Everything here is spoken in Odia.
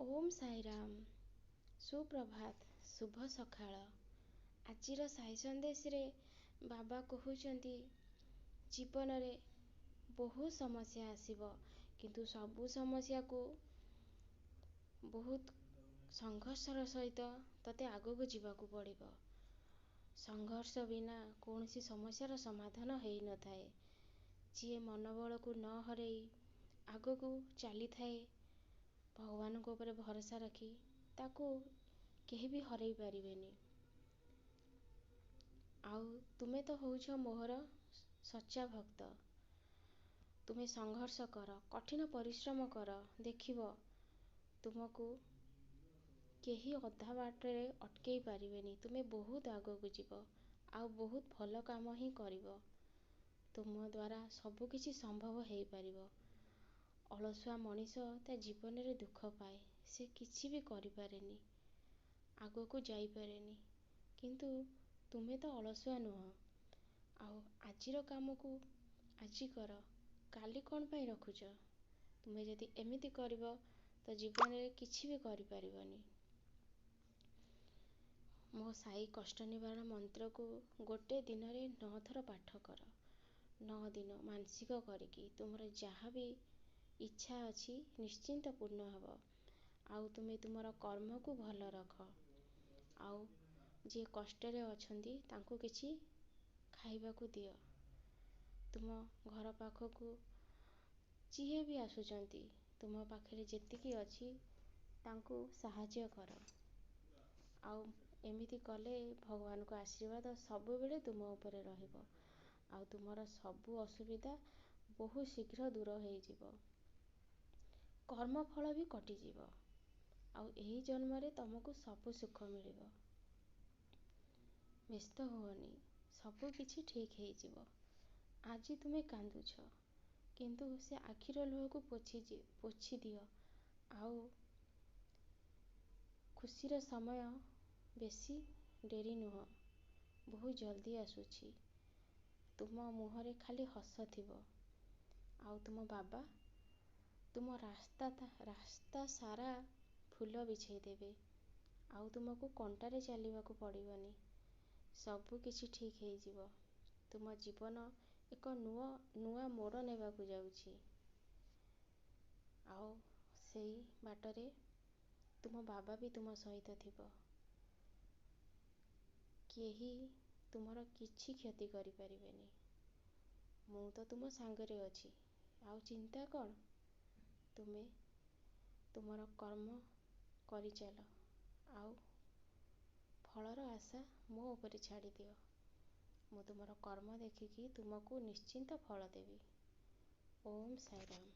ଓମ୍ ସାଇରାମ, ସୁପ୍ରଭାତ, ଶୁଭ ସକାଳ। ଆଜିର ସାଇ ସନ୍ଦେଶରେ ବାବା କହୁଛନ୍ତି, ଜୀବନରେ ବହୁତ ସମସ୍ୟା ଆସିବ, କିନ୍ତୁ ସବୁ ସମସ୍ୟାକୁ ବହୁତ ସଂଘର୍ଷର ସହିତ ତୋତେ ଆଗକୁ ଯିବାକୁ ପଡ଼ିବ। ସଂଘର୍ଷ ବିନା କୌଣସି ସମସ୍ୟାର ସମାଧାନ ହେଇନଥାଏ। ଯିଏ ମନୋବଳକୁ ନ ହରେଇ ଆଗକୁ ଚାଲିଥାଏ ଭଗବାନଙ୍କ ଉପରେ ଭରସା ରଖି, ତାକୁ କେହି ବି ହରେଇ ପାରିବେନି। ଆଉ ତୁମେ ତ ହେଉଛ ମୋହର ସଚ୍ଚା ଭକ୍ତ। ତୁମେ ସଂଘର୍ଷ କର, କଠିନ ପରିଶ୍ରମ କର, ଦେଖିବ ତୁମକୁ କେହି ଅଧା ବାଟରେ ଅଟକେଇ ପାରିବେନି। ତୁମେ ବହୁତ ଆଗକୁ ଯିବ ଆଉ ବହୁତ ଭଲ କାମ ହିଁ କରିବ। ତୁମ ଦ୍ୱାରା ସବୁକିଛି ସମ୍ଭବ ହେଇପାରିବ। ଅଳସୁଆ ମଣିଷ ତା ଜୀବନରେ ଦୁଃଖ ପାଏ, ସେ କିଛି ବି କରିପାରେନି, ଆଗକୁ ଯାଇପାରେନି। କିନ୍ତୁ ତୁମେ ତ ଅଳସୁଆ ନୁହଁ। ଆଉ ଆଜିର କାମକୁ ଆଜି କର, କାଲି କ'ଣ ପାଇଁ ରଖୁଛ? ତୁମେ ଯଦି ଏମିତି କରିବ ତ ଜୀବନରେ କିଛି ବି କରିପାରିବନି। ମୋ ସାଇ କଷ୍ଟ ନିବାରଣ ମନ୍ତ୍ରକୁ ଗୋଟେ ଦିନରେ 9 ଥର ପାଠ କର। 9 ଦିନ ମାନସିକ କରିକି ତୁମର ଯାହା ବି ଇଚ୍ଛା ଅଛି ନିଶ୍ଚିନ୍ତ ପୂର୍ଣ୍ଣ ହେବ। ଆଉ ତୁମେ ତୁମର କର୍ମକୁ ଭଲ ରଖ, ଆଉ ଯିଏ କଷ୍ଟରେ ଅଛନ୍ତି ତାଙ୍କୁ କିଛି ଖାଇବାକୁ ଦିଅ। ତୁମ ଘର ପାଖକୁ ଯିଏ ବି ଆସୁଛନ୍ତି, ତୁମ ପାଖରେ ଯେତିକି ଅଛି ତାଙ୍କୁ ସାହାଯ୍ୟ କର। ଆଉ ଏମିତି କଲେ ଭଗବାନଙ୍କ ଆଶୀର୍ବାଦ ସବୁବେଳେ ତୁମ ଉପରେ ରହିବ, ଆଉ ତୁମର ସବୁ ଅସୁବିଧା ବହୁତ ଶୀଘ୍ର ଦୂର ହେଇଯିବ, କର୍ମଫଳ ବି କଟିଯିବ, ଆଉ ଏହି ଜନ୍ମରେ ତୁମକୁ ସବୁ ସୁଖ ମିଳିବ। ବ୍ୟସ୍ତ ହୁଅନି, ସବୁ କିଛି ଠିକ୍ ହେଇଯିବ। ଆଜି ତୁମେ କାନ୍ଦୁଛ, କିନ୍ତୁ ସେ ଆଖିର ଲୁହକୁ ପୋଛି ଦିଅ, ଆଉ ଖୁସିର ସମୟ ବେଶୀ ଡେରି ନୁହଁ, ବହୁତ ଜଲ୍ଦି ଆସୁଛି। ତୁମ ମୁହଁରେ ଖାଲି ହସ ଥିବ, ଆଉ ତୁମ ବାବା ତୁମ ରାସ୍ତା ସାରା ଫୁଲ ବିଛେଇ ଦେବେ, ଆଉ ତୁମକୁ କଣ୍ଟାରେ ଚାଲିବାକୁ ପଡ଼ିବନି। ସବୁ କିଛି ଠିକ୍ ହେଇଯିବ। ତୁମ ଜୀବନ ଏକ ନୂଆ ମୋଡ଼ ନେବାକୁ ଯାଉଛି, ଆଉ ସେଇ ବାଟରେ ତୁମ ବାବା ବି ତୁମ ସହିତ ଥିବ। କେହି ତୁମର କିଛି କ୍ଷତି କରିପାରିବେନି। ମୁଁ ତ ତୁମ ସାଙ୍ଗରେ ଅଛି, ଆଉ ଚିନ୍ତା କ'ଣ? ତୁମେ ତୁମର କର୍ମ କରିଚାଲ, ଆଉ ଫଳର ଆଶା ମୋ ଉପରେ ଛାଡ଼ିଦିଅ। ମୁଁ ତୁମର କର୍ମ ଦେଖିକି ତୁମକୁ ନିଶ୍ଚିନ୍ତ ଫଳ ଦେବି। ଓମ୍ ସାଇରାମ।